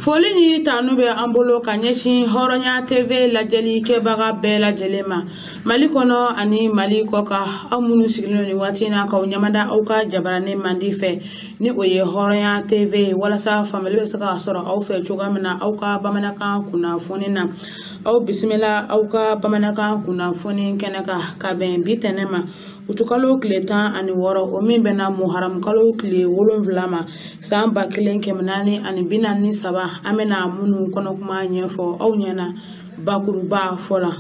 Foli ni tanu bɛ an bolo ka ɲɛsin Hɔrɔnya TV lajɛli kɛbaga bɛɛ lajɛlen ma Mali kɔnɔ ani Mali kɔkan, aw minnu sigilen don nin waati in na k'aw ɲamada aw ka jabaranin mandi fɛ ni o ye Hɔrɔnya TV ye, walasa faamuyali bɛ se ka sɔrɔ aw fɛ cogoya min na aw ka bamanankan kunnafoni na. Aw bisimila aw ka bamanankan kunnafoni kɛnɛ kan ka bɛn bi tɛnɛ ma utukalo tile 16, o min bɛnna muharamu kalo tile 7 ma san 1443. An bɛna minnu kɔnɔkuma ɲɛfɔ aw ɲɛna bakuruba fɔ la.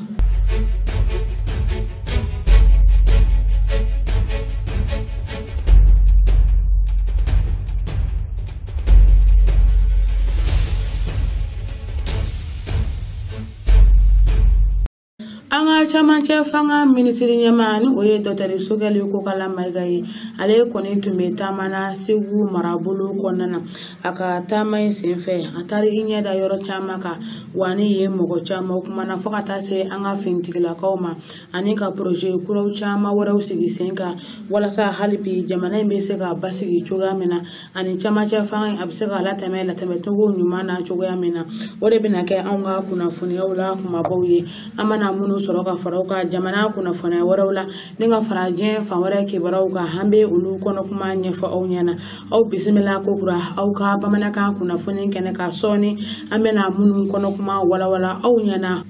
An ka camancɛ fanga minisiri ɲɛmaa ni o ye Dɔtɛri Sogɛli Kokala Mayiga ye, ale kɔni tun bɛ taama na Segu marabolo kɔnɔna na. A ka taama in senfɛ, a taara i ɲɛ da yɔrɔ caman kan, wa ni ye mɔgɔ caman kumana fo ka taa se an ka finitigilakaw ma, ani ka projet kuraw caman wɛrɛw sigi sen kan walasa hali bi jamana in bɛ se ka basigi cogoya min na, ani camancɛ fanga in a bɛ se ka latɛmɛ latɛmɛcogo ɲuman na cogoya min na. O de bɛna kɛ anw ka kunnafoniyaw la kumabaw ye. An mana minnu sɔrɔ ka fara u ka jamana kunnafoniya wɛrɛw la ni ka fara diɲɛ fan wɛrɛ kibaruyaw kan, an bɛ olu kɔnɔkuma ɲɛfɔ aw ɲɛna. Aw bisimila kokura aw ka bamanankan kunnafoni kɛnɛ kan. Sɔɔni an bɛna minnu kɔnɔkuma walawala aw ɲɛna.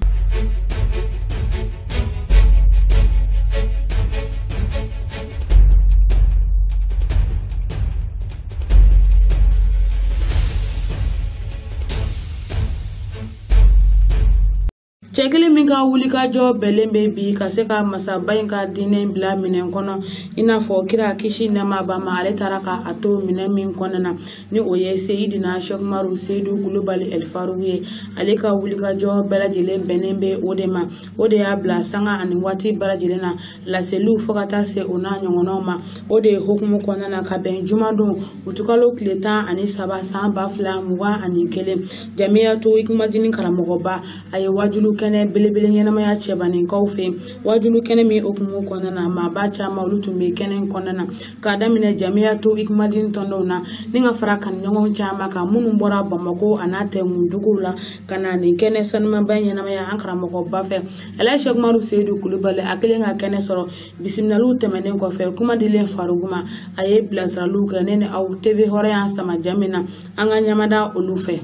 Cɛ kelen min ka wulikajɔ bɛnnen bɛ bi ka se ka masaba in ka diinɛ bila minɛn kɔnɔ, i n'a fɔ kira kisi nɛɛma b'a ma, ale taara ka a to minɛn min kɔnɔna na ni o ye Seyidina Sɛkumaru Seyidu Kulubali Ɛlifaruku ye. Ale ka wulikajɔ bɛɛ lajɛlen bɛnnen bɛ o de ma. O de y'a bila sanga ani waati bɛɛ lajɛlen na laseliw fo ka taa se o n'a ɲɔgɔnnaw ma. O de ye hukumu kɔnɔna na ka bɛn jumadon utukalo tile 13 san 2021, Jamiyatu Ikumadini karamɔgɔba a ye wajulu kɛnɛ belebele ɲɛnamaya cɛbaninkaw fɛ. Wajulu kɛnɛ min hukumu kɔnɔna na, maaba caman olu tun bɛ kɛnɛ kɔnɔna na k'a daminɛ Jamiyatu Ikumadini tɔndenw na ni ka fara kanuɲɔgɔn caman kan minnu bɔra Bamakɔ a n'a tɛnkunduguw la ka na nin kɛnɛ sanumanba ɲɛnamaya an karamɔgɔba fɛ. Alayi Sɛkumaru Seyidu Kulubali a kelen ka kɛnɛ sɔrɔ. Bisimilaliw tɛmɛnen kɔfɛ, kuma dilen Faruku ma, a ye bilasiraliw kɛ ne ni aw TV Hɔrɔnya sama ja min na, an ka ɲamada olu fɛ.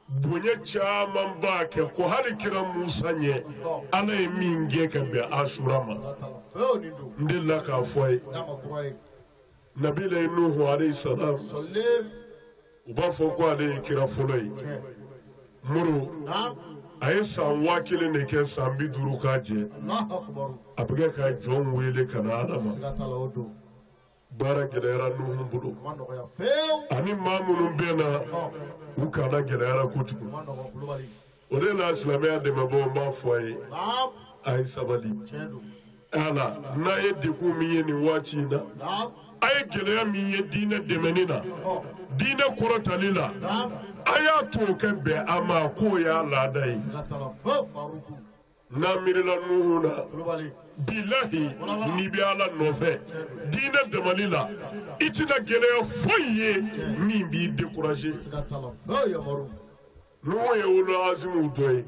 Bonya caman b'a kɛ ko hali kira Musa ɲɛ Ala ye min kɛ ka bɛn Asura ma. N delila k'a fɔ a ye, Nabila Nuhu alayhi salam, u b'a fɔ ko ale ye kira fɔlɔ ye. Moro a ye san 1000 de kɛ, san 50 k'a jɛ, a bɛ kɛ ka jɔn wele ka na Ala ma. Baara gɛlɛyara Nuhu bolo, ani maa minnu bɛ na u kana gɛlɛyara kojugu. O de la silamɛya dɛmɛbaaw n b'a fɔ a ye, a ye sabali. Ala n'a ye degun min ye nin waati in na, a ye gɛlɛya min ye diinɛ dɛmɛni na, diinɛ kɔrɔtali la, a y'a to o kɛ bɛn a ma, k'o y'a laada ye. N'a miirila Nuhu na, bilahi n'i bɛ Ala nɔfɛ diinɛ dɛmɛli la, i tɛna gɛlɛya foyi ye min b'i décourager. Nuhu ye wolo azimuw dɔ ye.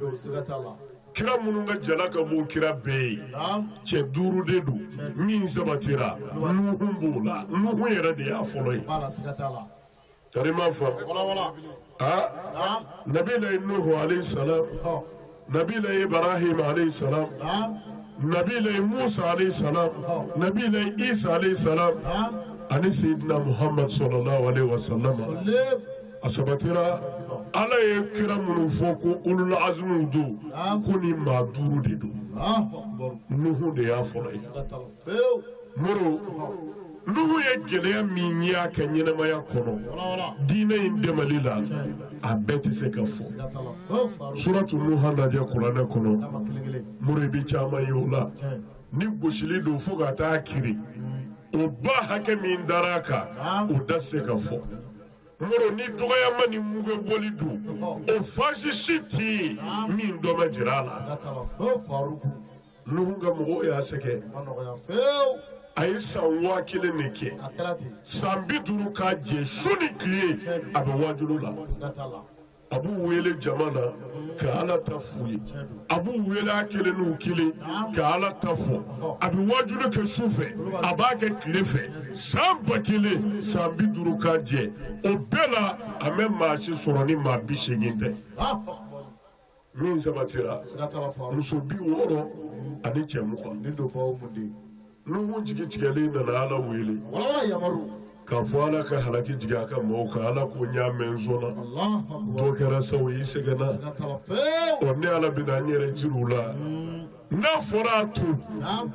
Kira minnu ka jala ka bon kira bɛɛ ye, cɛ 5 de don min sabatira, Nuhu b'o la. Nuhu yɛrɛ de y'a fɔlɔ ye. Tari m'a faamu. Nabila Nuhu alayhi salam, Nabila Ibrahim alayhi salam, Nabila Musa alayhi salam, Nabila Isa alayhi salam, ani Seydina Muhammad sallallahu alayhi wa sallam. A sabatira Ala ye kira minnu fɔ ko ulul azmiw don, ko ni maa 5 de don. Nuhu de y'a fɔlɔ ye. Moro Nuhu ye gɛlɛya min ye a ka ɲɛnamaya kɔnɔ diinɛ in dɛmɛli la, a bɛɛ tɛ se ka fɔ. Suratu Nuha lajɛ kuranɛ kɔnɔ, Moro i bɛ caman ye o la. Ni gosili don fo ka taa kiri, o ba hakɛ min dara a kan, o da tɛ se ka fɔ. Moro ni dɔgɔyama ni mugubɔli don, o fasi si tɛ yen min dɔ ma jira a la. Nuhu ka mɔgɔw y'a sɛgɛn. A ye san 1000 de kɛ, san 50 k'a jɛ su ni tile a bɛ waajulu la. A b'u wele jama na ka Ala ta f'u ye, a b'u wele a kelen n'u kelen ka Ala ta fɔ, a bɛ wajulu kɛ su fɛ, a b'a kɛ tile fɛ, san 1000 san 50 ka jɛ, o bɛɛ la a mɛ maa si sɔrɔ ni maa 80 tɛ. Min sabatira muso 60 ani cɛ 20. Nuhu jigi tigɛlen nana Ala wele k'a fɔ Ala ka halaki jigin a ka mɔgɔw kan, Ala ko n y'a mɛn n sɔnna. Dɔ kɛra sa o y'i sɛgɛnna. Ɔ ne Ala bɛna n yɛrɛ jiri u la. N'a fɔra a tu,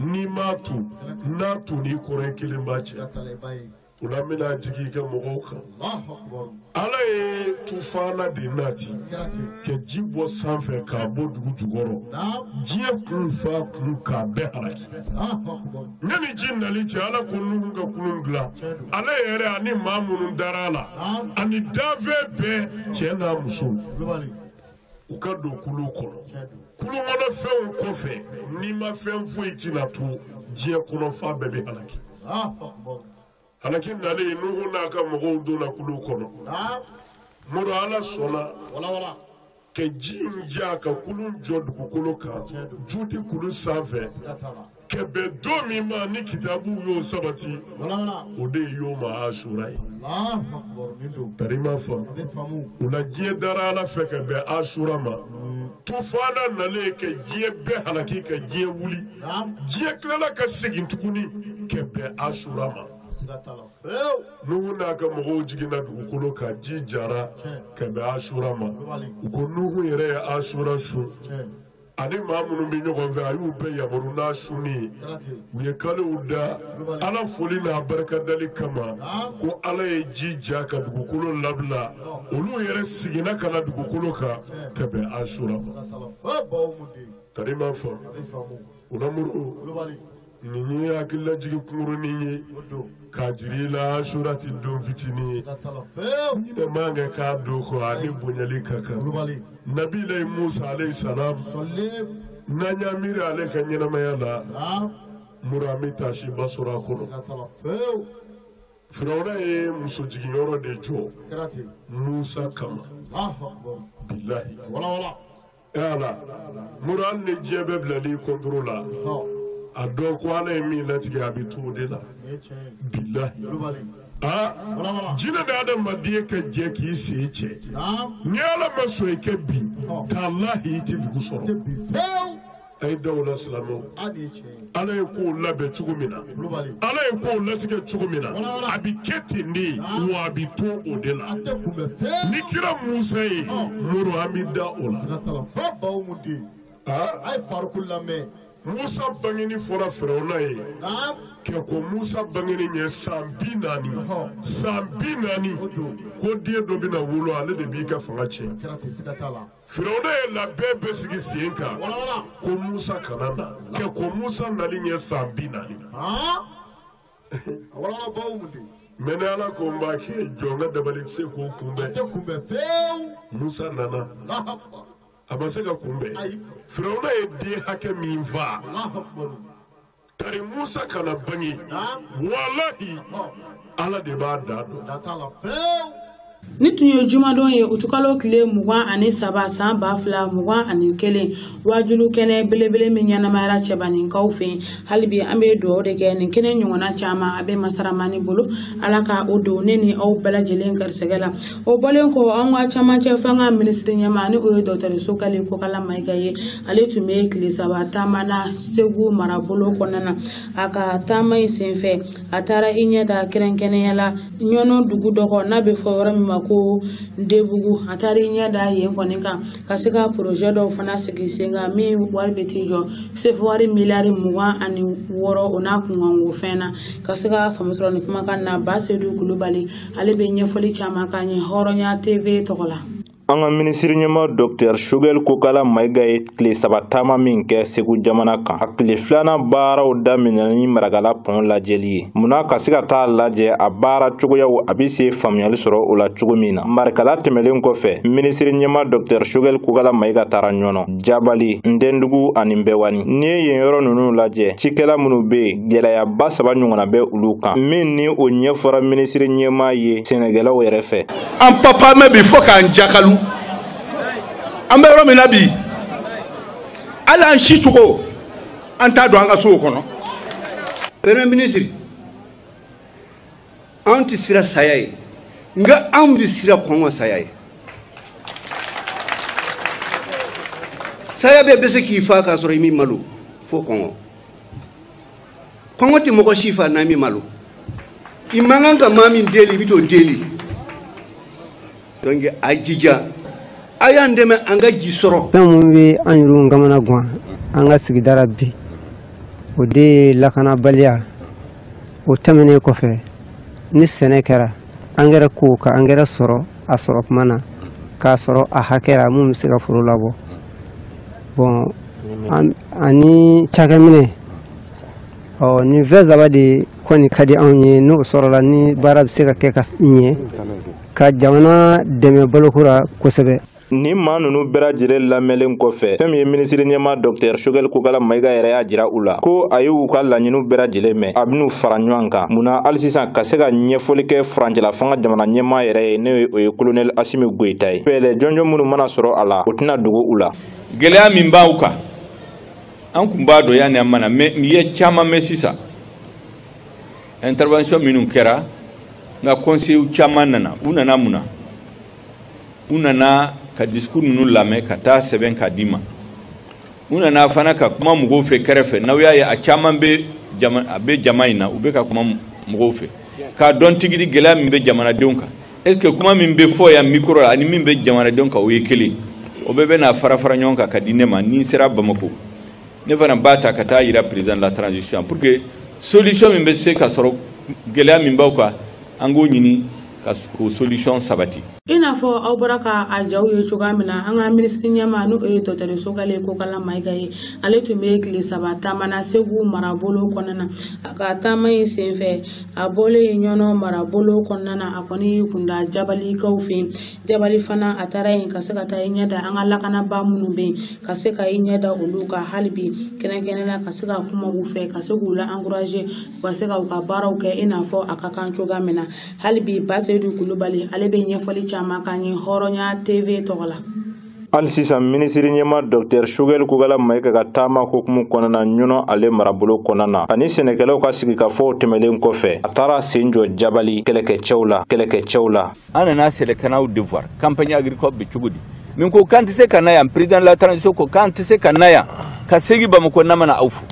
n'i m'a tu, n'a tu n'i kɔrɔ ye kelen b'a cɛ. O la n bɛna jigin i ka mɔgɔw kan. Ala ye tufana de nati ka ji bɔ sanfɛ k'a bɔ dugu jukɔrɔ, diɲɛ kun fa kun k'a bɛɛ halaki. Yanni ji nali cɛ, Ala ko Nuhu ka kulun dilan, ale yɛrɛ ani maa minnu dara a la ani danfɛn bɛɛ, cɛ n'a muso, u ka don kulun kɔnɔ. Kulun kɔnɔ fɛnw kɔfɛ, n'i ma fɛn foyi tɛna to diɲɛ kɔnɔ, fa bɛɛ bɛ halaki. Halaki nalen, Nuhu n'a ka mɔgɔw donna kulun kɔnɔ. Moro Ala sɔnna ka ji in ja ka kulun jɔ dugukolo kan, judi kulu sanfɛ, ka bɛn don min ma ni kitabu y'o sabati, o de ye yoma Asura ye. Tari ma faamu. O la diɲɛ dara Ala fɛ ka bɛn Asura ma. Tufana nalen ka diɲɛ bɛɛ halaki, ka diɲɛ wuli, diɲɛ tilala ka segin tuguni ka bɛn Asura ma. Nuhu n'a ka mɔgɔw jiginna dugukolo kan, ji jara ka bɛn Asura ma. U ko Nuhu yɛrɛ ye Asura sun, ani maa minnu bɛ ɲɔgɔn fɛ, a y'u bɛɛ yamaru n'a sunni ye. U ye kalew da Ala foli n'a barikadali kama, ko Ala ye ji ja ka dugukolo labila, olu yɛrɛ seginna ka na dugukolo kan ka bɛn Asura ma. Tari ma faamu. O la Moribo, nin ye hakililajigin kunkurunin ye k'a jira i la Asura ti don fitinin ye. Ɲinɛ man kɛ k'a don kɔ, a ni bonyali ka kan. Nabilayi Musa alayhi salam, n'an y'a miiri ale ka ɲɛnamaya la, Mura an bɛ taasiba sɔrɔ a kɔnɔ. Firawuna ye muso jiginyɔrɔ de jɔ Musa kama. Bilahi. Ala, Mura, hali ni diɲɛ bɛɛ bilali kɔntoro la, a dɔn ko Ala ye min latigɛ a bɛ to o de la. Bilahi. Aa, jinɛ ni adamaden ka jɛ k'i sen cɛ, ni Ala ma sɔn i kɛ bi, talahi i tɛ dugu sɔrɔ. A ye da o la silamɛw. Ala ye kow labɛn cogo min na, Ala ye kow latigɛ cogo min na, a bɛ kɛ ten de, wa a bɛ to o de la. Ni kira Musa ye, Moro, an bɛ da o la. Musa bangeni fɔra Firawuna ye kɛ ko Musa bangeni ɲɛ san 40, san 40, ko den dɔ bɛna wolo, ale de b'i ka fanga tiɲɛ. Firawuna ye labɛn bɛɛ sigi sen kan ko Musa kana na, kɛ ko Musa nali ɲɛ san 40. Mɛ ni Ala ko n b'a kɛ, jɔn ka dabali tɛ se k'o kunbɛn. Musa nana, a ma se ka kunbɛn. Firawuna ye den hakɛ min faa, tari Musa kana bange, walahi Ala de b'a da dɔn. Ni tun ye jumadon ye, utukalo tile 23 san 2021, wajulu kɛnɛ belebele min ɲɛnamayara cɛbaninkaw fɛ. Hali bi an bɛ dugawu de kɛ nin kɛnɛ ɲɔgɔnna caman a bɛ masaramani bolo, Ala ka o don ne ni aw bɛɛ lajɛlen garisɛgɛ la. O bɔlen kɔ, an ka camancɛ fanga minisiri ɲɛmaa ni o ye dɔgɔtɔrɔ Sogɛli Kokala Mayiga ye, ale tun bɛ tile 3 taama na Segu marabolo kɔnɔna na. A ka taama in senfɛ, a taara i ɲɛ da kɛrɛnkɛrɛnnenya la Ɲɔnɔ dugu dɔ kɔ n'a bɛ fɔ yɔrɔ min ma ko Ndebugu. A taara i ɲɛ da yen kɔni kan ka se ka projet dɔw fana sigi sen kan min wari bɛ t'i jɔ sefawari miliyari 26 o n'a kunkanko fɛn na. Ka se ka faamu sɔrɔ nin kumakan na, Basedu Kulubali ale bɛ ɲɛfɔli caman k'an ye Hɔrɔnya TV tɔgɔ la. An ka minisiri ɲɛmaa Dr Sogɛli Kokala Mayiga ye tile 3 taama min kɛ Segu jamana kan, a tile 2nan baaraw daminɛ ni Maragala pɔn lajɛli ye. Munna ka se ka taa lajɛ a baara cogoyaw, a bɛ se faamuyali sɔrɔ o la cogo min na. Marikala tɛmɛlen kɔfɛ, minisiri ɲɛmaa Dr Sogɛli Kokala Mayiga taara Ɲɔnɔ, Jabali, Ntɛndugu ani Nbɛwani. N'i ye yen yɔrɔ ninnu lajɛ, cikɛla minnu bɛ yen, gɛlɛyaba 3 ɲɔgɔnna bɛ olu kan, min ni o ɲɛfɔra minisiri ɲɛmaa ye sɛnɛkɛlaw yɛrɛ fɛ. An papa mɛ bi fo k'an jakalu. An bɛ yɔrɔ min na bi, hali an si cogo an t'a dɔn an ka sow kɔnɔ. Premier ministre, anw tɛ siran saya ye, nka anw bɛ siran kɔngɔ saya ye. Saya bɛɛ bɛ se k'i fa k'a sɔrɔ i m'i malo fo kɔngɔ. Kɔngɔ tɛ mɔgɔ si fa n'a m'i malo. I man kan ka maa min deli, i bɛ t'o deli. Donc a jija, a y'an dɛmɛ an ka ji sɔrɔ. Fɛn min bɛ an yɛrɛw kamana gan an ka sigida la bi, o de ye lakanabaliya. O tɛmɛnen kɔfɛ, ni sɛnɛ kɛra, angɛrɛ ko ka angɛrɛ sɔrɔ a sɔrɔ tuma na, k'a sɔrɔ a hakɛ la mun bɛ se ka foro labɔ. Bon, ani cakɛminɛ, ɔ nin fɛn saba de kɔni ka di anw ye. N'o sɔrɔla, ni baara bɛ se ka kɛ ka ɲɛ ka jamana dɛmɛ baloko la kosɛbɛ. Nin maa ninnu bɛɛ lajɛlen lamɛnlen kɔfɛ, fɛn min ye minisiri ɲɛmaa Dr Choguel Kokalla Maïga yɛrɛ y'a jira u la ko a y'u ka laɲiniw bɛɛ lajɛlen mɛn, a bɛn'u fara ɲɔgɔn kan. Munna hali sisan ka se ka ɲɛfɔli kɛ furancɛla fanga jamana ɲɛmaa yɛrɛ ye, n'o ye o ye colonel Assimi Goïta ye. Fɛɛrɛ jɔnjɔn minnu mana sɔrɔ a la, o tɛna dogo u la. Gɛlɛya min b'aw kan, an kun b'a dɔn yanni an mana mɛ, n ye caman mɛn sisan. Intervention minnu kɛra, n ka conseillers caman nana. U nana mun na? U nana ka discours ninnu lamɛn ka taa sɛbɛn k'a d'i ma. U nana fana ka kuma mɔgɔw fɛ kɛrɛfɛ. N'aw y'a ye, a caman bɛ jama, a bɛ jama in na, u bɛ ka kuma mɔgɔw fɛ k'a dɔn tigidi gɛlɛya min bɛ jamanadenw kan. Est ce que kuma min bɛ fɔ yan micro la ani min bɛ jamanadenw kan, o ye kelen? O bɛɛ bɛ na fara fara ɲɔgɔn kan ka di ne ma. Ni n sera Bamako, ne fana b'a ta ka taa yira président de la transition pour que solution min bɛ se ka sɔrɔ gɛlɛya min b'aw kan, an k'o ɲini ka k'o solution sabati. I n'a fɔ aw bɔra ka a jaw ye cogoya min na, an ka minisiri ɲɛmaa, n'o ye dɔgɔtɔrɔ Choguel Kokalla Maïga ye, ale tun bɛ tile 3 taama na Segu marabolo kɔnɔna na. A ka taama in senfɛ, a bɔlen Ɲɔnɔ marabolo kɔnɔna na, a kɔni y'i kunda Jabalikaw fɛ yen. Jabali fana, a taara yen ka se ka taa i ɲɛ da an ka lakanabaa minnu bɛ yen, ka se ka i ɲɛ da olu kan hali bi kɛrɛnkɛrɛnnenya la, ka se ka kuma u fɛ, ka se k'u la encourager, u ka se ka u ka baaraw kɛ i n'a fɔ a ka kan cogoya min na. Hali bi, Baseyidu Kulubali, ale bɛ ɲɛfɔli caman k'an ye Hɔrɔnya TV tɔgɔ la. Hali sisan, minisiri ɲɛmaa Dr Choguel Kokalla Maïga ka taama hukumu kɔnɔna na Ɲɔnɔ ale marabolo kɔnɔna na, ani sɛnɛkɛlaw ka sigikafɔw tɛmɛlen kɔfɛ, a taara sen jɔ Jabali kɛlɛkɛcɛw la, kɛlɛkɛcɛw la. An nana sɛnɛkɛlaw devoir campagne agricole bɛ cogo di min ko k'an tɛ se ka na yan. Président de la transition ko k'an tɛ se ka na yan ka segin Bamakɔ n'a ma na aw fo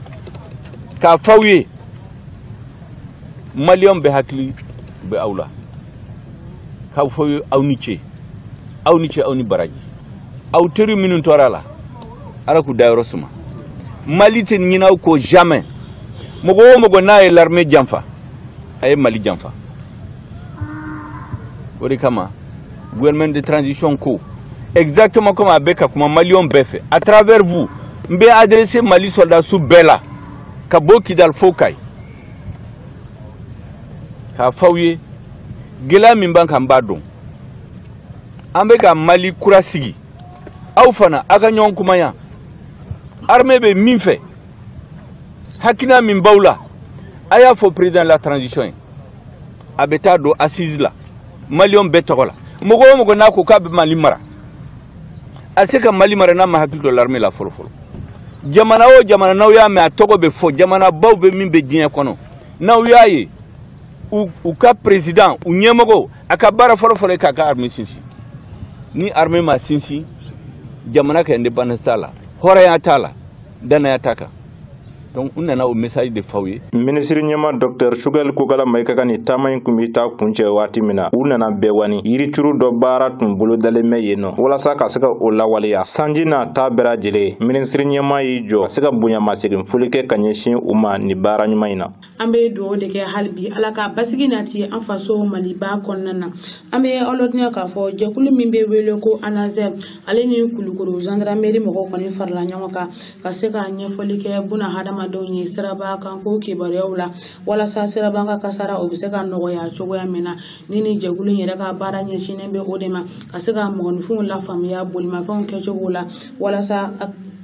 k'a f'aw ye. Maliyɛnw bɛ hakili bɛ aw la k'aw fɔ ye, aw ni ce, aw ni ce, aw ni baraji. Aw teri minnu tora la, Ala k'u dayɔrɔ suma. Mali tɛ ɲinɛ aw kɔ jamais. Mɔgɔ o mɔgɔ n'a ye l'armée janfa, a ye Mali janfa. O de kama gouvernement de transition ko, exactement comme a bɛ ka kuma maliyɛnw bɛɛ fɛ à travers vous, n bɛ adressé Mali soldats bɛɛ la ka bɔ Kidal fo Kayi, k'a fɔ aw ye gɛlɛya min b'an kan, n b'a dɔn. An bɛ ka Mali kura sigi, aw fana aw ka ɲɔgɔn kumaya. Armée bɛ min fɛ, hakilina min b'aw la, a y'a fɔ président de la transition ye, a bɛ taa don assise la maliyɛnw bɛɛ tɔgɔ la. Mɔgɔ o mɔgɔ n'a ko k'a bɛ Mali mara, a tɛ se ka Mali mara n'a ma hakili to l'armée la fɔlɔ fɔlɔ. Jamana o jamana n'aw y'a mɛn a tɔgɔ bɛ fɔ, jamanabaw bɛ min bɛ diɲɛ kɔnɔ, n'aw y'a ye u ka président, u ɲɛmɔgɔ, a ka baara fɔlɔ fɔlɔ ye k'a ka armée sinsin. Ni armée ma sinsin, jamana ka indépendance t'a la, hɔrɔnya t'a la, danaya t'a kan. Donc u nana o message de f'aw ye. Minisiri ɲɛma Dr Choguel Kokalla Maïga ka nin taama in kun bɛ taa kuncɛ waati min na, u nana bɛɛ wani yirituru dɔ baara tun bolodalen bɛ yen nɔ walasa ka se ka o lawaleya. Sanji n'a ta bɛɛ lajɛlen, minisiri ɲɛma y'i jɔ ka se ka bonyamasegin foli kɛ ka ɲɛsin u ma nin baara ɲuman in na. An bɛ dugawu de kɛ hali bi, Ala ka basigi nati an faso Maliba kɔnɔna na. An bɛ aw ladɔnniya k'a fɔ jɛkulu min bɛ wele ko ANASER, ale ni Kulukoro gendarmerie mɔgɔw kɔni farala ɲɔgɔn kan ka se ka ɲɛfɔli kɛ buna hadamadenw ye siraba kan ko kibaruyaw la, walasa siraba kan kasara o bɛ se ka nɔgɔya cogoya min na. Ni jɛkulu in yɛrɛ ka baara ɲɛsinnen bɛ o de ma, ka se ka mɔgɔninfinw lafaamuya bolimafɛnw kɛcogo la, walasa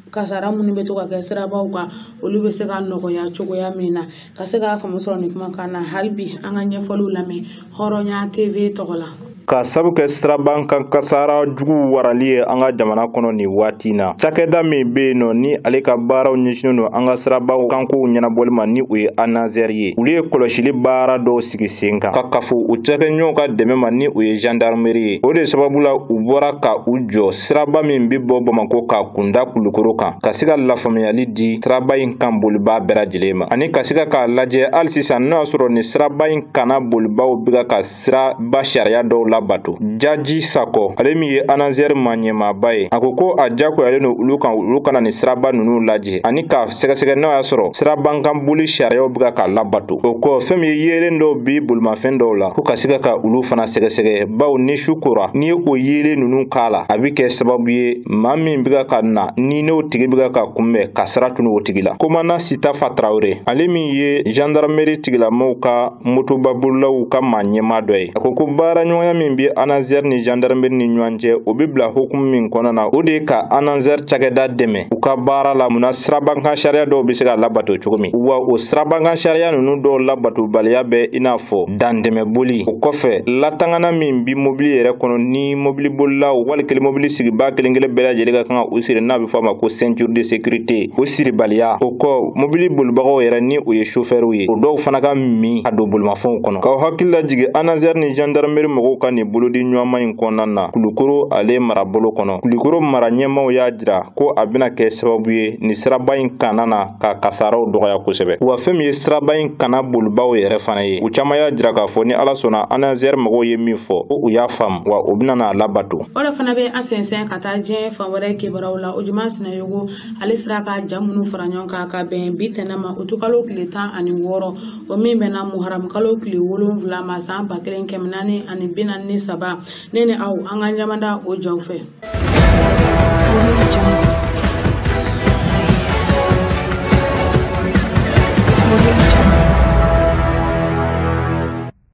kasara minnu bɛ to ka kɛ sirabaw kan, olu bɛ se ka nɔgɔya cogoya min na. Ka se k'a faamu sɔrɔ nin kumakan na, hali bi an ka ɲɛfɔliw lamɛn Hɔrɔnya TV tɔgɔ la. Ka sabu kɛ siraban kan kasara jugu warali ye an ka jamana kɔnɔ nin waati na, cakɛda min bɛ yen nɔ ni ale ka baaraw ɲɛsinnen don an ka sirabaw kankow ɲɛnabɔli ma, ni o ye ANASER ye, olu ye kɔlɔsili baara dɔw sigi sen kan ka kafo u cakɛɲɔgɔnw ka dɛmɛ ma, ni o ye gendarmerie ye. O de sababu la u bɔra ka u jɔ siraba min bɛ bɔ Bamakɔ ka kunda Kulukoro kan, ka se ka lafaamuyali di siraba in kan bolibaa bɛɛ lajɛlen ma, ani ka se k'a lajɛ hali sisan n'o y'a sɔrɔ nin siraba in kana bolibaw bɛ ka siraba sariya dɔw labato. Jaji Sakɔ, ale min ye ANASER maa ɲɛmaaba ye, a ko ko a diyagoyalen don olu kan, olu kana nin siraba ninnu lajɛ ani ka sɛgɛsɛgɛ n'o y'a sɔrɔ sirabankan boli sariyaw bɛ ka labato. O kɔ, fɛn min ye yeelen dɔw bi bolimafɛn dɔw la, ko ka se ka olu fana sɛgɛsɛgɛ, bawo ni su kora, n'i ye o yeelen ninnu k'a la, a bɛ kɛ sababu ye maa min bɛ ka na ni n'o tigi bɛ ka kunbɛn ka sira tunu o tigi la. Komana Sitafa Tarawele, ale min ye gendarmerie tigilamɔgɔw ka motobabololaw ka maa ɲɛmaa dɔ ye, a ko ko baaraɲɔgɔnya min bɛ ANASER ni gendarmerie ni ɲɔgɔn cɛ, o bɛ bila hukumu min kɔnɔna na, o de ye ka ANASER cakɛda dɛmɛ u ka baara la, munna sirabankan sariya dɔw bɛ se ka labato cogo min, wa o sirabankan sariya ninnu dɔw labatobaliya bɛ i n'a fɔ dantɛmɛboli. O kɔfɛ, latangana min bi mobili yɛrɛ kɔnɔ, ni mobili bolilaw wali kelen mobili sigibaa kelen kelen bɛɛ lajɛlen ka kan ka o siri, n'a bɛ fɔ a ma ko ceinture de sécurité, o siribaliya. O kɔ, mobili bolibagaw yɛrɛ, ni o ye chauffeur ye, o dɔw fana ka min ka don bolimafɛnw kɔnɔ. K'aw hakili lajigin ANASER ni gendarmerie mɔgɔw ka nin bolodi ɲɔgɔnma in kɔnɔna na, Kulukoro ale marabolo kɔnɔ, Kulukoro mara ɲɛmaaw y'a jira ko a bɛna kɛ sababu ye nin siraba in kana na ka kasaraw dɔgɔya kosɛbɛ. Wa fɛn min ye siraba in kana bolibaw yɛrɛ fana ye, u caman y'a jira k'a fɔ ni Ala sɔnna, ANASER mɔgɔw ye min fɔ, ko u y'a faamu, wa u bɛna n'a labato. O de fana bɛ an sɛnsɛn ka taa diɲɛ fan wɛrɛ kibaruyaw la. O Juma Sinayogo, ale sera ka ja minnu fara ɲɔgɔn kan ka bɛn bi tɛnɛ ma, utukalo tile 16, o min bɛnna muharamu kalo tile 7 ma san 1443. Ne ni aw, an ka ɲamada o jaw fɛ.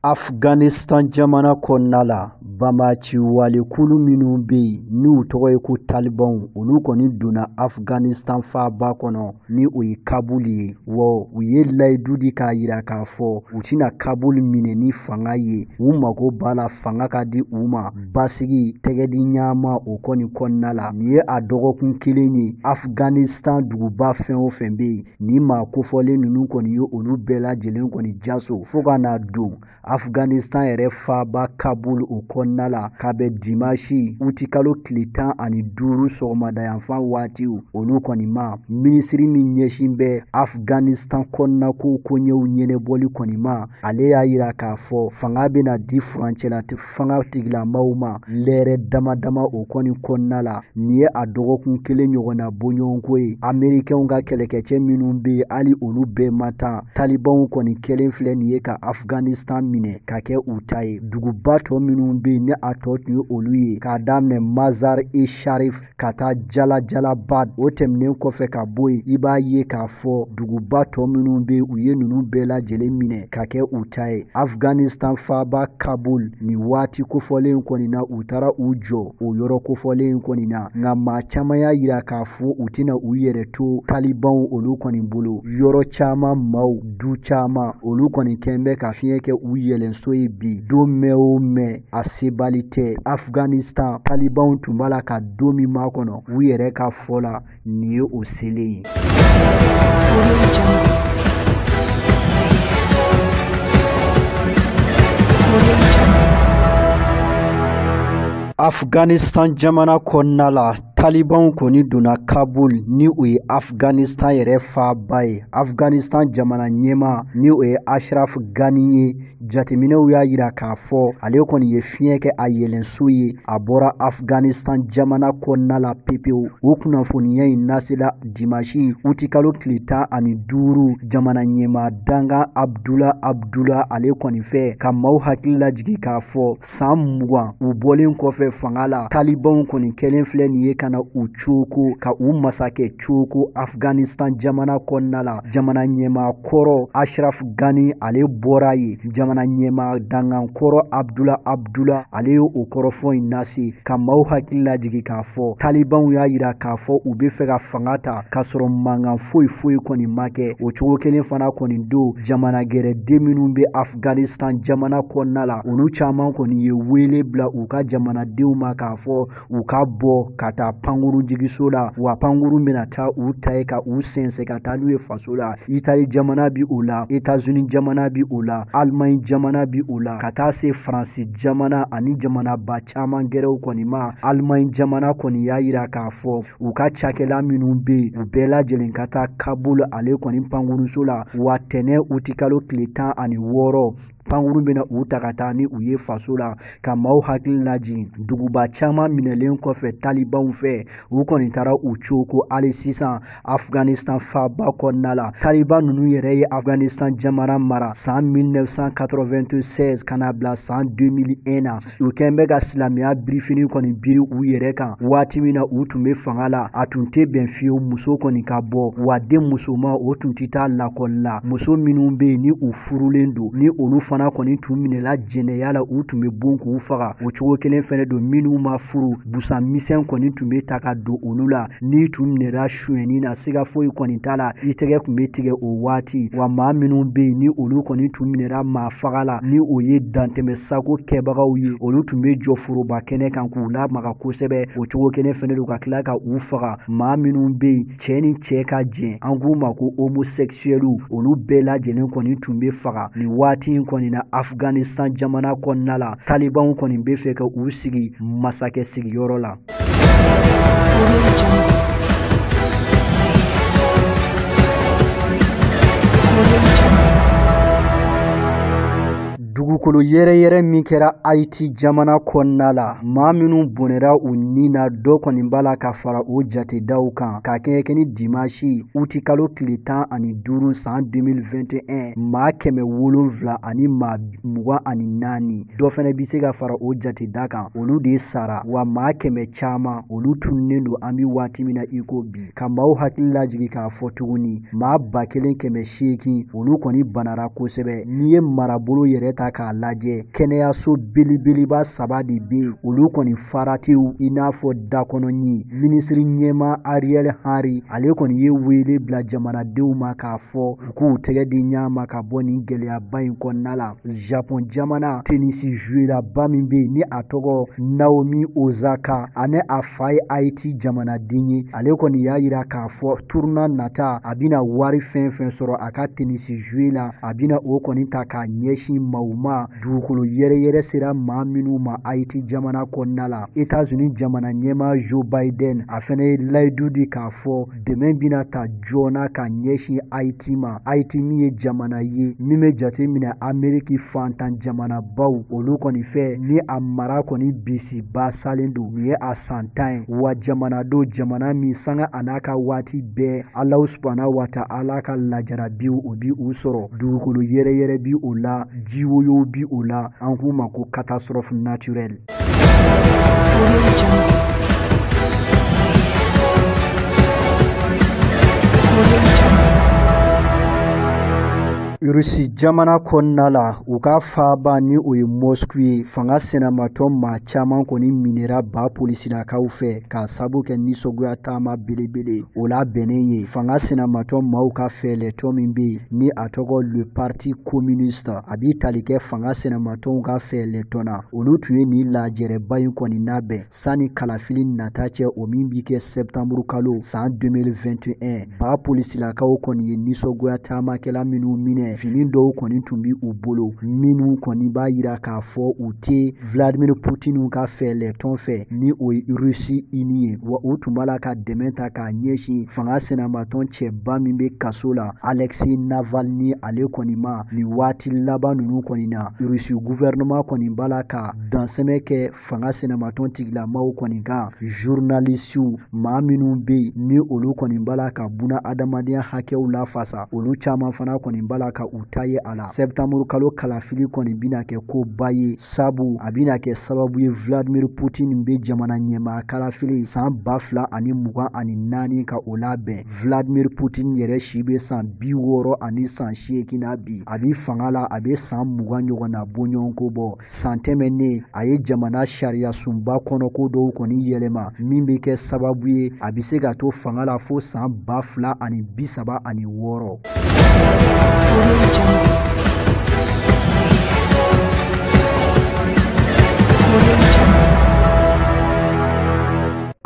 Afghanistan jamana kɔnɔna la, banbaanci walekulu minnu bɛ yen n'u tɔgɔ ye ko Talibanw, olu kɔni donna Afghanistan faaba kɔnɔ, ni o ye Kabul ye. Wa u ye layidu di k'a jira k'a fɔ u tɛna Kabul minɛ ni fanga ye, u mago b'a la fanga ka di u ma basigi tɛgɛdi ɲama o kɔni kɔnɔna la. Nin ye a dɔgɔkun kelen ye, Afghanistan duguba fɛn o fɛn bɛ yen, nin maa kofɔlen ninnu kɔni ye olu bɛɛ lajɛlen kɔni jaso fo ka n'a don Afghanistan yɛrɛ faaba Kabul o kɔnɔna la, ka bɛn dimanche utikalo tile 15 sɔgɔmadayanfan waatiw olu kɔni ma. Minisiri min ɲɛsin bɛ Afghanistan kɔnɔnako koɲɛw ɲɛnabɔli kɔni ma, ale y'a jira k'a fɔ fanga bɛna di furancɛla fanga tigilamaw ma lɛrɛ dama dama o kɔni kɔnɔna la. Nin ye a dɔgɔkun kelen ɲɔgɔnna bɔɲɔgɔnko ye. Américains ka kɛlɛkɛcɛ minnu bɛ yen, hali olu bɛɛ ma taa. Talibanw kɔni kɛlen filɛ nin ye ka Afghanistan minɛ ka kɛ u ta ye. Duguba tɔ minnu bɛ yen, ni a tɔ tun ye olu ye, k'a daminɛ Mazar-e-Sharif ka taa Jalajalabad, o tɛmɛnen kɔfɛ ka bɔ yen, i b'a ye k'a fɔ duguba tɔ minnu bɛ yen, u ye ninnu bɛɛ lajɛlen minɛ ka kɛ u ta ye. Afghanistan faaba Kabul, nin waati kofɔlen kɔni na, u taara u jɔ o yɔrɔ kofɔlen kɔni na, nka maa caman y'a jira k'a fɔ u tɛna u yɛrɛ to Talibanw olu kɔni bolo. Yɔrɔ caman maaw, du caman, olu kɔni kɛn bɛ ka fiɲɛ kɛ u yɛlɛnso ye bi. Don mɛn o mɛn, a sebali tɛ. Afghanistan Talibanw tun b'a la ka don min makɔnɔ, u yɛrɛ ka fɔ la, nin ye o selen ye. Afghanistan jamana kɔnɔna la, Talibanw kɔni donna Kabul, ni o ye Afghanistan yɛrɛ faaba ye. Afghanistan jamana ɲɛmaa, ni o ye Ashraf Ghani ye, jateminɛw y'a jira k'a fɔ ale kɔni ye fiɲɛ kɛ a yɛlɛnso ye, a bɔra Afghanistan jamana kɔnɔna la pepewu. O kunnafoniya in nasela dimanche utikalo tile 15 jamana ɲɛmaa dankan Abdullah Abdullah ale kɔni fɛ, ka maaw hakili lajigin k'a fɔ san 20 u bɔlen kɔfɛ fanga la, Talibanw kɔni kɛlen filɛ nin ye ka na na u coko ka u masakɛ coko Afghanistan jamana kɔnɔna la. Jamana ɲɛmaa kɔrɔ Ashraf Ghani ale bɔra yen. Jamana ɲɛmaa dangan kɔrɔ Abdullah Abdullah ale ye o kɔrɔfɔ in lase ka maaw hakili lajigin k'a fɔ talibanw y'a yira k'a fɔ u bɛ fɛ ka fanga ta k'a sɔrɔ mankan foyi foyi kɔni ma kɛ. O cogo kelen fana kɔni don jamana gɛrɛden minnu bɛ Afghanistan jamana kɔnɔna la, olu caman kɔni ye wele bila u ka jamanadenw ma k'a fɔ u ka bɔ ka taa pankurun jigiso la, wa pankurun bɛna taa u ta ye ka u sɛnsɛn ka taa n'u ye faso la. Itali jamana bi o la, États-Unis jamana bi o la, Allemagne jamana bi o la, ka taa se Faransi jamana ani jamanaba caman gɛrɛw kɔni ma. Allemagne jamana kɔni y'a yira k'a fɔ u ka cakɛla minnu bɛ yen, u bɛɛ lajɛlen ka taa Kabul ale kɔni pankurunso la, wa tɛnɛn utikalo tile 16 pankurun bɛna u ta ka taa ni u ye faso la. Ka maaw hakili lajigin, duguba caman minɛlen kɔfɛ talibanw fɛ, u kɔni taara u coko hali sisan Afghanistan faaba kɔnɔna la. Taliban ninnu yɛrɛ ye Afghanistan jamana mara san 1996 ka na bila san 2001 na. U kɛn bɛ ka silamɛya birifini kɔni biri u yɛrɛ kan. Waati min na u tun bɛ fanga la, a tun tɛ bɛn fiyewu muso kɔni ka bɔ, wa den musoman o tun tɛ taa lakɔli la. Muso minnu bɛ yen ni u furulen don, ni olu fana kɔni tun minɛla jɛnɛya la, u tun bɛ bon k'u faga. O cogo kelen fɛnɛ don minnu ma furu, busan misɛn kɔni tun bɛ ta ka don olu la. N'i tun minɛra sonyɛni na, siga foyi kɔni t'a la, i tɛgɛ tun bɛ tigɛ o waati. Wa maa minnu bɛ yen ni olu kɔni tun minɛra maa faga la, ni o ye dantɛmɛ sago kɛbagaw ye, olu tun bɛ jɔ foroba kɛnɛ kan k'u lamaga kosɛbɛ. O cogo kelen fɛnɛ don ka tila ka u faga. Maa minnu bɛ yen cɛ ni cɛ ka jɛn, an k'u ma ko homosexuels, olu bɛɛ lajɛlen kɔni tun bɛ faga nin waati in kɔni na Afghanistan jamana kɔnɔna la. Talibanw kɔni bɛ fɛ ka u sigi masakɛ sigiyɔrɔ la. Dugukolo yɛrɛyɛrɛ min kɛra Haiti jamana kɔnɔna la, maa minnu bɔnɛra u ni na, dɔ kɔni b'a la ka fara o jatedaw kan. Ka kɛɲɛ ni dimanche utikalo tile 15 san 2021, maa 724 dɔ fɛnɛ bɛ se ka fara o jateda kan, olu de sara. Wa maa 100 caman olu tununnen don an bɛ waati min na i ko bi. Ka maaw hakili lajigin k'a fɔ tuguni, maa 1800 olu kɔni banara kosɛbɛ. N'i ye marabolo yɛrɛ ta k'a lajɛ, kɛnɛyaso belebeleba 3 de bɛ yen, olu kɔni faratew i n'a fɔ dakɔnɔɲin. Minisiri ɲɛmaa Ariel Henry ale kɔni ye wele bila jamanadenw ma k'a fɔ u k'u tɛgɛ di ɲɔgɔn ma ka bɔ nin gɛlɛyaba in kɔnɔna la. Japon jamana tenisi joueur-ba min bɛ yen ni a tɔgɔ Naomi Osaka, ani a fa ye Haiti jamanaden ye, ale kɔni y'a yira k'a fɔ tournoi nata a bɛna wari fɛn fɛn sɔrɔ a ka tenisi jouer la, a bɛna o kɔni ta k'a ɲɛsin maaw ma dugukolo yɛrɛyɛrɛ sera maa minnu ma Haiti jamana kɔnɔna la. États-Unis jamana ɲɛmaa Joe Biden a fɛnɛ ye layidu di k'a fɔ dɛmɛ bɛna ta joona ka ɲɛsin Haiti ma. Haiti min ye jamana ye min bɛ jate minɛ Ameriki fantan jamanabaw olu kɔni fɛ, ni a mara kɔni bisiba salen don. Nin ye a san 10 ye. Wa jamana don, jamana min sanga a n'a ka waati bɛɛ Alahu subahana wa ta'ala ka lajarabiw o bi u sɔrɔ. Dugukolo yɛrɛyɛrɛ bi o la, jiwoyow bi o la, an k'u ma ko catastrophe naturelle. Rusi jamana kɔnɔna la, u ka faaba ni o ye Moscou ye, fanga sinamatɔ maa caman kɔni minɛra ba polisilakaw fɛ k'a sabu kɛ nisɔngoya taama belebele o la bɛnnen ye. Fanga sinamatɔ maaw ka fɛɛlɛtɔ min bɛ yen ni a tɔgɔ le parti communiste, a b'i tali kɛ fanga sinamatɔw ka fɛɛlɛtɔ na. Olu tun ye nin lajɛrɛba in kɔni labɛn sanni kalafili nata cɛ, o min bi kɛ septembre kalo san 2021. Ba polisilakaw kɔni ye nisɔngoya taamakɛla minnu minɛ, fini dɔw kɔni tun bi u bolo minnu kɔni b'a yira k'a fɔ u tɛ Vladimir Poutine ka fɛɛlɛtɔn fɛ ni o ye Russie Unie ye. Wa u tun b'a la ka dɛmɛ ta k'a ɲɛsin fanga sinamatɔn cɛba min bɛ kaso la, Alexei Navalny, ale kɔni ma. Nin waati laban ninnu kɔni na, Russie gouvernement kɔni b'a la ka dansɛmɛ kɛ fanga sinamatɔn tigilamaw kɔni kan. Journalisiw, maa minnu bɛ yen ni olu kɔni b'a la ka buna adamadenya hakɛw lafasa, olu caman fana kɔni b'a la ka u ta ye a la. Septembre kalo kalafili kɔni bɛna kɛ koba ye, sabu a bɛna kɛ sababu ye Vladimir Putin bɛ jamana ɲɛmaa kalafili san 2024 ka o labɛn. Vladimir Putin yɛrɛ si bɛ san 68 na bi, a bɛ fanga la a bɛ san 20 ɲɔgɔnna bɔɲɔgɔnko bɔ. San tɛmɛnen a ye jamana sariya sunba kɔnɔko dɔw kɔni yɛlɛma min bɛ kɛ sababu ye a bɛ se ka to fanga la fo san 2036.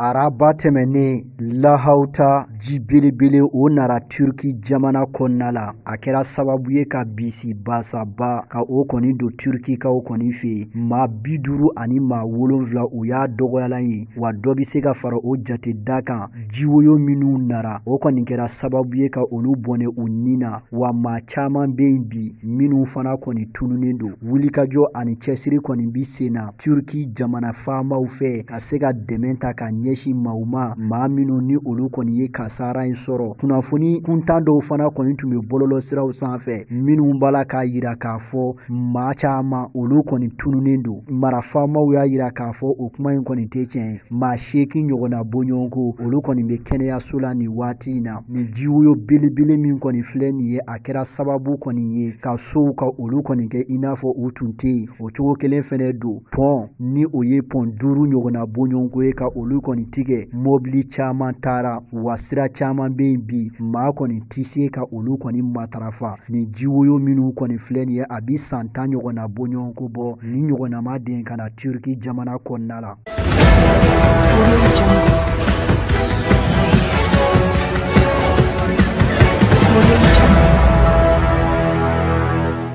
Araba tɛmɛnen lahawuta ji belebele o nara Turki jamana kɔnɔna la. A kɛra sababu ye ka bisi basaba ka o kɔni don Turkikaw kɔni fɛ yen. Maa 57 u y'a dɔgɔyalan ye, wa dɔ bɛ se ka fara o jate da kan. Jiwoyo minnu nara o kɔni kɛra sababu ye ka olu bɔnɛ u ni na, wa maa caman bɛ yen bi minnu fana kɔni tununnen don. Wulikajɔ ani cɛsiri kɔni bɛ sen na Turki jamana faamaw fɛ ka se ka dɛmɛ ta ka ɲɛsin maaw ma, maa minnu ni olu kɔni ye kasara in sɔrɔ. Kunnafoni kuntan dɔw fana kɔni tun bɛ bɔlɔlɔsiraw sanfɛ minnu b'a la k'a yira k'a fɔ maa caman olu kɔni tununnen don. Marafaamaw y'a yira k'a fɔ o kuma in kɔni tɛ tiɲɛ ye. Maa 8 ɲɔgɔnna bɔɲɔgɔnko olu kɔni bɛ kɛnɛyaso la nin waati in na. Nin jiwoyo belebele min kɔni filɛ nin ye, a kɛra sababu kɔni ye ka sow ka olu kɔni kɛ i n'a fɔ u tun tɛ yen. O cogo kelen fɛnɛ don pɔn ni o ye pɔn 5 ɲɔgɔnna bɔɲɔgɔnko ye ka olu kɔni tigɛ. Mɔbili caman taara, wa sira caman bɛ yen bi maa kɔni tɛ se ka olu kɔni matarafa. Nin jiwoyo minnu kɔni filɛ nin ye, a bɛ san 10 ɲɔgɔnna bɔɲɔgɔnko bɔ. Nin ɲɔgɔnna ma den ka na Turki jamana kɔnɔna la.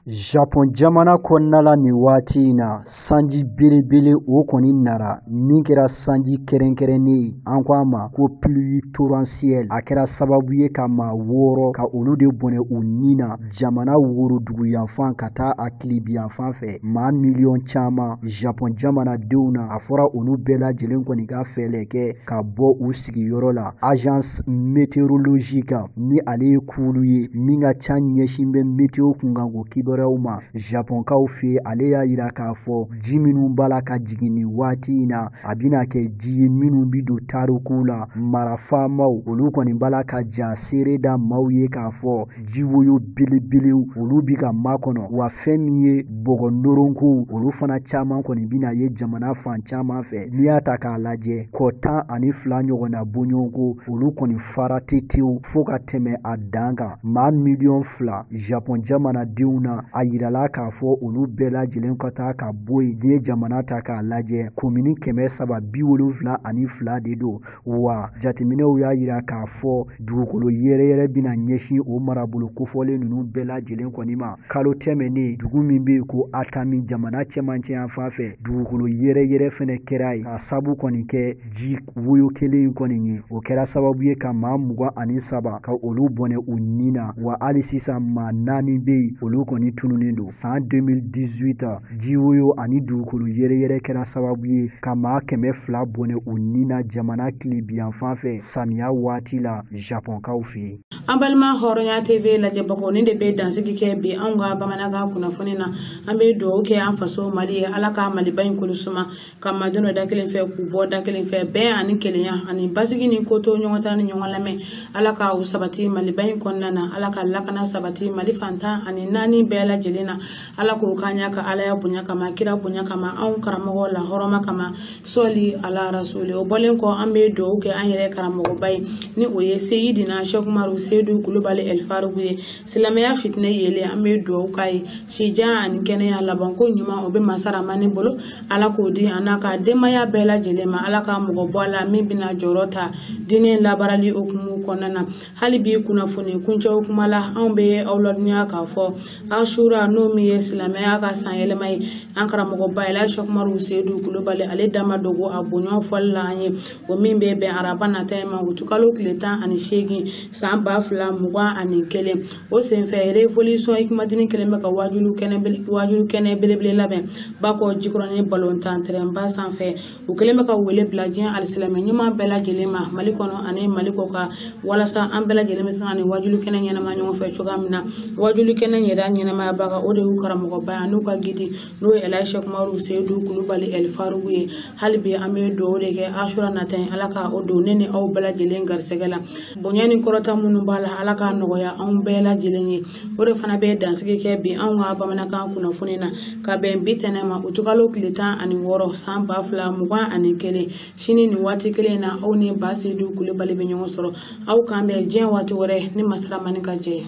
Japon jamana kɔnɔna la nin waati in na, sanji belebele o kɔni nara min kɛra sanji kɛrɛnkɛrɛnnen ye, an ko a ma ko pluie torrentielle. A kɛra sababu ye ka maa 6 ka olu de bɔnɛ u ni na jamana worodugu yanfan ka taa a tilibi yanfan fɛ. Maa miliyɔn caman Japon jamanadenw na, a fɔra olu bɛɛ lajɛlen kɔni ka fɛɛrɛ kɛ ka bɔ u sigiyɔrɔ la. Agence météorologique ni ale ye kulu ye min ka ca ɲɛsin bɛ météo kunkanko kibaruyaw ma Japonkaw fɛ, ale y'a yira k'a fɔ ji minnu b'a la ka jigin nin waati in na, a bɛna kɛ ji ye minnu bɛ don tarikuw la. Marafaamaw olu kɔni b'a la ka ja seere da maaw ye k'a fɔ jiwoyo belebelew olu bɛ ka makɔnɔ, wa fɛn min ye bɔgɔ noronkow olu fana caman kɔni bɛna ye jamana fan caman fɛ. N'i y'a ta k'a lajɛ, kɔ 12 ɲɔgɔnna bɔɲɔgɔnko olu kɔni fara tetew fo ka tɛmɛ a dan kan. Maa 2 miliyɔn Japon jamanadenw na, a yirala k'a fɔ olu bɛɛ lajɛlen ka taa ka bɔ yen. N'i ye jamana ta k'a lajɛ, komini 372 de don, wa jateminɛw y'a yira k'a fɔ dugukolo yɛrɛyɛrɛ bɛna ɲɛsin o marabolo kofɔlen ninnu bɛɛ lajɛlen kɔni ma. Kalo tɛmɛnen, dugu min bɛ yen ko Atami jamana cɛmancɛ yanfan fɛ, dugukolo yɛrɛyɛrɛ fɛnɛ kɛra yen ka sabu kɔni kɛ ji woyo kelen in kɔni ye. O kɛra sababu ye ka maa 23 ka olu bɔnɛ u ni na, wa hali sisan maa 4 bɛ yen olu kɔni tununnen don. San 2018 jiwoyo ani dugukolo yɛrɛyɛrɛ kɛra sababu ye ka maa 200 bɔnɛ u ni na jamana tilebiyanfan fɛ samiya waati la Japonkaw fɛ yen. An balima Hɔrɔnya TV lajɛbagaw, nin de bɛ dansigi kɛ bi anw ka bamanankan kunnafoni na. An bɛ dugawu kɛ an faso Mali ye, Ala ka Maliba in kolo suma, ka maadenw da kelen fɛ k'u bɔ da kelen fɛ, bɛn ani kelenya ani basigi ni koto ɲɔgɔn ta ni ɲɔgɔn lamɛn. Ala ka u sabati Maliba in kɔnɔna na, Ala ka lakana sabati Mali fantan ani 4 bɛɛ lajɛlen na. Ala k'o k'an ɲa ka Ala ya bonya kama, kira bonya kama, anw karamɔgɔ la hɔrɔma kama, sɔli ala rasuli. O bɔlen kɔ, an bɛ dugawu kɛ an yɛrɛ karamɔgɔba ye, ni o ye Seyidina Cheikh Umaru Seydou Kulubali El Faruku ye. Silamɛya fitinɛ yelen, an bɛ dugawu k'a ye, sijan ani kɛnɛya labanko ɲuman o bɛ masaramani bolo. Ala k'o di a n'a ka denbaya bɛɛ lajɛlen ma. Ala ka mɔgɔ bɔ a la min bɛna jɔyɔrɔ ta diinɛ labaarali hukumu kɔnɔna na. Hali bi kunnafoni kuncɛw kuma la, anw bɛ aw ladɔnniya k'a fɔ Asura kura n'o min ye silamɛya ka san yɛlɛma ye, an karamɔgɔba Elhaji Cheick Umaru Seyidu Kulubali, ale da ma dogo a bonya fɔli la an ye, o min bɛ bɛn araba nata in ma, utukalo tile 18 san 2021. O senfɛ, Révolution Hikmadini kɛlen bɛ ka wajulu kɛnɛ belebele labɛn Bakɔ Jikɔrɔni balontan terɛnba sanfɛ. U kɛlen bɛ ka wele bila diɲɛ alisilamɛ ɲuman bɛɛ lajɛlen ma, Mali kɔnɔ ani Mali kɔ kan, walasa an bɛɛ lajɛlen bɛ se ka nin wajulu kɛnɛ ɲɛnama ɲɔgɔn fɛ cogoya min na. Wajulu kɛnɛ yɛrɛ ɲɛnamayabaga, o de y'u karamɔgɔba ye an'u ka guide, n'o ye Elhaji Cheick Umaru Seyidu Kulubali El Faruku ye. Hali bi an bɛ dugawu de kɛ Asura nata in, Ala ka o don ne ni aw bɛɛ lajɛlen garisɛgɛ la. Bonya ni kɔrɔta minnu b'a la, Ala k'a nɔgɔya anw bɛɛ lajɛlen ye. O de fana bɛ dansigi kɛ bi anw ka bamanankan kunnafoni na, ka bɛn bi tɛnɛ ma, utukalo tile 16 san 2021. Sini nin waati kelen in na, aw ni Ba Seyidu Kulubali bɛ ɲɔgɔn sɔrɔ. Aw k'an bɛn diɲɛ waati wɛrɛ ni masaramani ka jɛ.